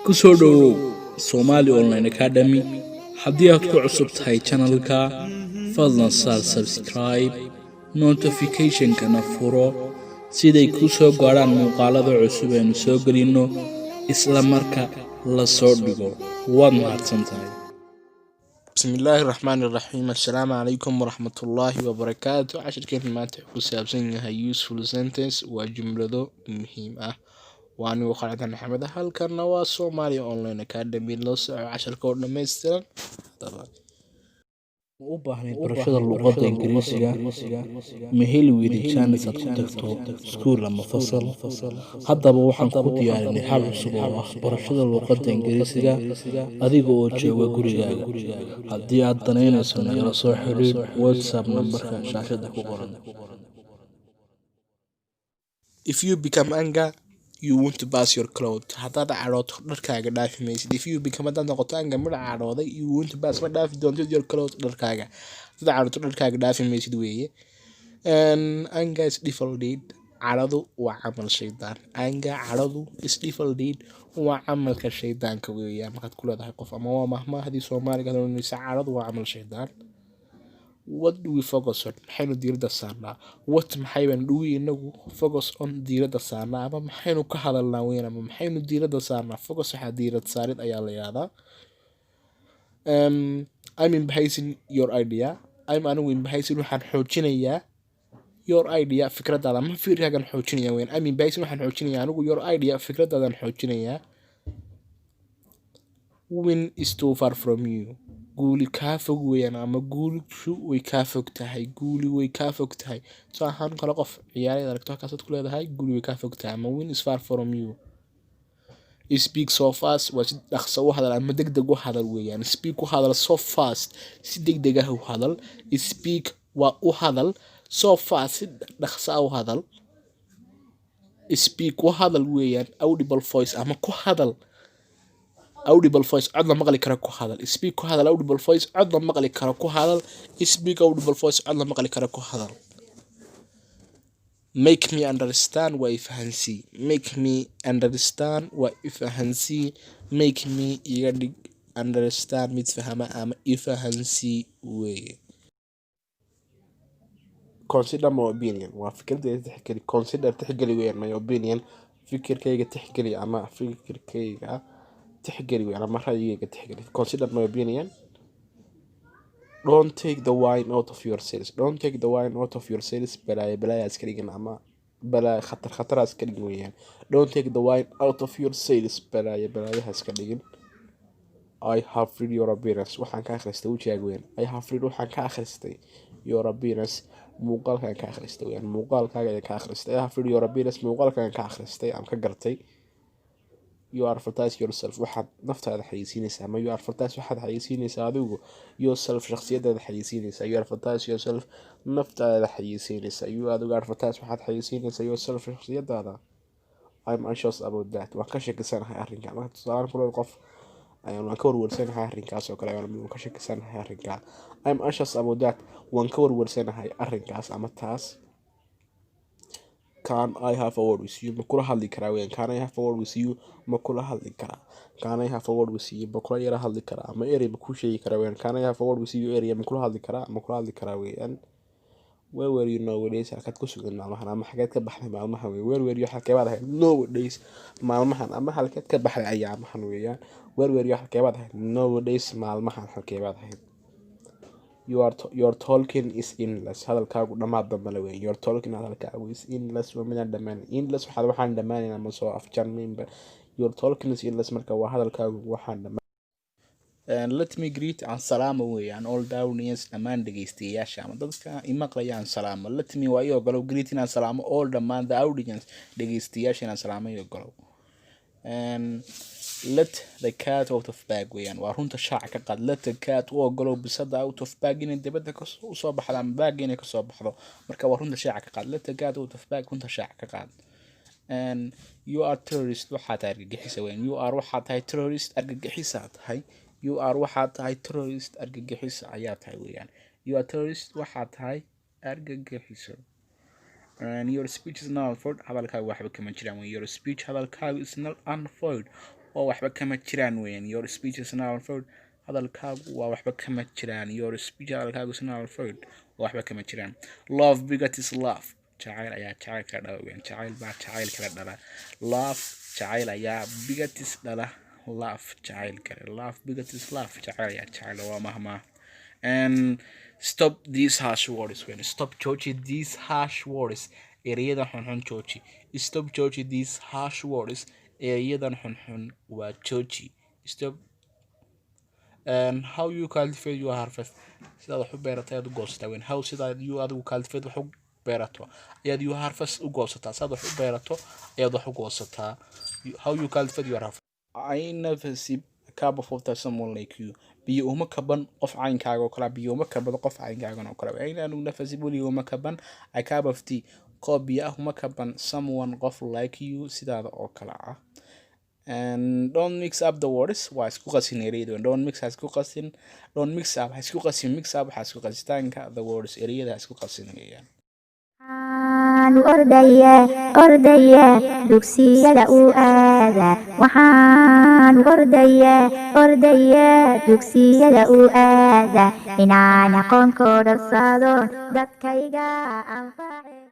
Ku soo dhowow Somali Online Academy. Haddii aad ku cusub tahay channelka, fadlan saar subscribe, notificationkana furo siday kuu soo gaadhaan muuqaalada cusub eenu soo gelinno isla marka la soo dhigo. Waad mahadsan tahay. Bismillaahi raxmaani raxiim. Assalaamu calaykum waraxmatullaahi wabarakaatu. Cashirkeena maanta wuxuu ku saabsan yahay useful sentence, waa jumlado muhiim ah. Waa anigu Khalid Maxamed, halkanna waa Somali Online Academy. La soco casharka oo dhammaystiran. Haddaba, Ma u baahnayd barashada luqadda Ingiriisiga? Ma heli weyday jaanis aad ku tagto iskuul ama fasal? Haddaba waxaan ku diyaarinay hal cusub oo ah barashada luqadda Ingiriisiga adiga oo jooga gurigaaga. Haddii aad danaynayso, nagala soo xiriir WhatsApp nambarka shaashada ku qoran. If you become anger, you won't pass your cloth. Haddaad cadhooto, dharkaaga dhaafi maysid. If you become, haddaad noqoto, anger, mid cadhooday, you won't pass, ma dhaafi doontid, your cloth, dharkaaga. Haddaad cadhooto, dharkaaga dhaafi maysid weeye. Anger is devil deed. Cadhadu waa camal shaydaan. Anger, cadhadu, is devil deed, waa camalka shaydaanka weeyaan. Markaad ku leedahay qof ama waa mahmahdii Soomaaliga aad oranaysa, cadhadu waa camal shaydaan. What do we focus on? Maxaynu diiradda saarnaa? What, maxay baan, do we, inagu, focus on, diiradda saarnaa, ama maxaynu ka hadalnaa weyn, ama maxaynu diiradda saarnaa? Focus waxaa diirad saarid ayaa la yihahdaa. I'm embracing your idea. I'm, anigu, embracing, waxaan xoojinayaa, your idea, fikradaada, ama fikirkaagan xoojinaya weyn. I'm embracing, waxaan xoojinayaa anigu, your idea, fikradaadan xoojinayaa. Win is too far from you. Guuli kaa fog weeyaan, ama guushu way kaa fog tahay. Guuli way kaa fog tahay. Tusaale ahaan kale, qof ciyaareed aragto, halkaasaad ku leedahay guuli way kaa fog tahay, ama win is far from you. Speak so fast, waa si dhaqso u hadal ama degdeg u hadal weeyaan. Speak, u hadal, so fast, si degdeg ah u hadal. Speak waa u hadal, so fast, si dhaqso ah u hadal. Speak, u hadal weeyaan, audible voice, ama ku hadal audible voice, cod la maqli karo ku hadal. Speak, ku hadal, audible voice, cod la maqli karo ku hadal. Speak audible voice, cod la maqli karo ku hadal. Make me understand, waa ifahansii. Make me understand, waa ifahansii. Make me, iga dhig, understand, mid fahma, ama ifahansii weeye. Consider my opinion, waa fikradeyda tixgeli. Consider, tixgeli weeyaan, my opinion, fikirkayga tixgeli, ama fikirkayga tixgeli weeyaan, ama ra'yigayga tixgeli. Consider my opinion. Don't take the wine out of your sails. Don't take the wine out of your sails. Balaayo balaayaa iska dhigin, ama balaayo khatar khataraa iska dhigin weeyaan. Don't take the wine out of your sails. Balaayo balaayaha iska dhigin. I have read your appearance. Waxaan ka akhristay wejigaaga weeyaan. I have read, waxaan ka akhristay, your appearance, muuqaalkaan ka akhristay weeyaan. Muuqaalkaaga ayaan ka akhristay. I have read your appearance, muuqaalkaagan ka akhristay aan ka gartay. You advertise yourself, waxaad naftaada xayeysiinaysaa, ama you advertise, waxaad xayeysiinaysaa adigu, yourself, shakhsiyadaada xayeysiinaysaa. You advertise yourself, naftaada xayeysiinaysaa. You, adigu, advertise, waxaad xayeysiinaysaa, yourself, shakhsiyadaada. I'm anxious about that. Waan ka shakisanahay arrinka. Marka tusaale kule qof waan ka warwarsanahay arrinkaas oo kale, waan ka shakisanahay arrinkaa. I'm anxious about that. Waan ka warwarsanahay arrinkaas ama taas. Can I have a word with you? Ma kula hadli karaa weeyaan. Can I have a word with you? Ma kula hadli karaa? Can I have a word with you? Ma kula yara hadli karaa, ama erey ma kuu sheegi karaa weeyaan? Can I have a word with you? Erey ma kula hadli karaa, ma kula hadli karaa weeyaan. Where were you nowadays? Halkaad ku sugan maalmahan, ama xageed ka baxday maalmahan wey. Where were you, halkeebaad ahayd, nowadays, maalmahan, ama halkeed ka baxday ayaamahan weeyaan. Where were you, halkeebaad ahayd, nowadays, maalmahan halkeebaad ahayd? Your talking is endless. Hadalkaagu dhammaad dambe weyn. Your talking, hadalkaagu, is endless, waa midaan dhammaan. Endless waxaan dhammaanayn ama soo afjarnaynba. Your talking is endless, marka waa hadalkaagu waxaan dhammaan. Let me greet, aan salaamo weeyaan, all the audience, dhammaan dhegeystayaasha ama dadka imaqlaya aan salaamo. Let me, waa ii ogolow, greet, inaan salaamo, all, dhammaan, the audience, dhegeystayaasha inaan salaamo ii ogolow. Let the cat out of bag weeyaan, waa runta shaaca ka qaad. Let the cat, u ogolow bisada, out of bag, inay dibadda usoo baxdo, ama bag inay kasoo baxdo. Marka waa runta shaaca ka qaad. Let the cat out of bag, runta shaaca ka qaad. And you are terrorist, waxaa tahay argagixisa weeyaan. You are, waxaa tahay, terrorist, argagixisaa tahay. You are, waxaa tahay, terrorist, argagixisa ayaa tahay weeyaan. You are terrorist, waxaa tahay argagixiso. And your speech is null and void. Hadalkaagu waxba kama jiraan weeyaan. Your speech, hadalkaagu, is null and void, Waa waxba kama jiraan weeyaan. Your speech is null and void, hadalkaagu waa waxba kama jiraan. Your speech, hadalkaagu, is null and void, waa waxba kama jiraan. Love begets love, jacayl ayaa jacayl kala dhala weeyaan. Jacayl baa jacayl kala dhala. Love, jacayl ayaa, begets, dhala, love, jacayl kale. Love begets love, jacayl ayaa jacayl, waa mahmaa. And stop these harsh words weeyaan. Stop, jooji, these harsh words, ereyada xunxun jooji. Stop, jooji, these harsh words, ereyadan xunxun waa jooji. Stop. And how you cultivate, you harvest, sidaad wax u beeratay ayaad u goosataa weyn. How, sidaad, you, adigu, cultivate, wax u beerato ayaad, you harvest, u goosataa. Sidaad wax u beerato ayaad wax u goosataa. How you cultivate, you harvest. I never sip a cup of water someone like you, biyo uma kaban qof caynkaaga oo kale, biyo uma kabado qof caynkaagan oo kale. I, anigu, never sip, weliga uma kaban, a cup of tea, koob biyo ah uma kaban, someone, qof, like you, sidaada oo kale ah. And don't mix up the words, waa isku qasin ereyada. Don't mix, ha isku qasin. Don't mix up, ha isku qasin. Mix up, ha isku qasitaanka, the words, ereyada ha isku qasin weeyaan. Waxaan ordaya, ordaya, dugsiyada u aada. Waxaan ordaya, ordaya, dugsiyada u aada, inaan aqoon korodhsado, dadkayga anface.